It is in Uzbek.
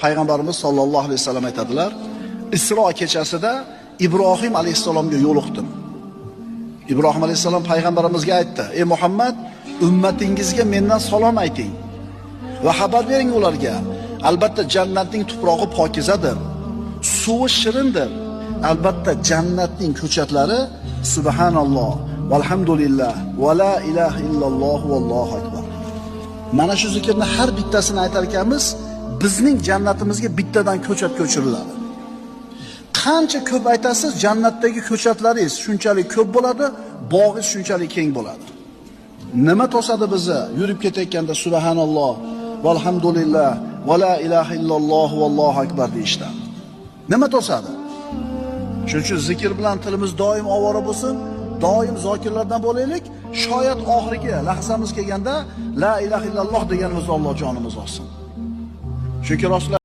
Payg'ambarimiz sollallohu alayhi vasallam aytadilar, Isro kechasida Ibrohim alayhissalomga yo'liqdim. Ibrohim alayhissalom payg'ambarimizga aytdi: "Ey Muhammad, ummatingizga mendan salom ayting va xabar bering ularga. Albatta jannatning tuprog'i pokizadir, suvi shirindir. Albatta jannatning ko'chatlari subhanalloh valhamdulillah va la ilaha illalloh vallohu akbar." Mana shu zikrni har bittasini aytar ekanmiz, bizning jannatimizga bittadan ko'chat ko'chiriladi. Qancha ko'p aytasiz, jannatdagi ko'chatlaringiz shunchalik ko'p bo'ladi, bog'ingiz shunchalik keng bo'ladi. Nima to'sadi bizni yurib ketayotganda subhanalloh valhamdulillah va la ilaha illalloh vallohu akbar deyishdan? Nima to'sadi? Shuning uchun zikr bilan tilimiz doim ovora bo'lsin, doim zokirlardan bo'laylik. Shoyat oxirgi lahzamiz kelganda la ilaha illalloh deganimizda Alloh jonimiz olsin. Chunki Rasululloh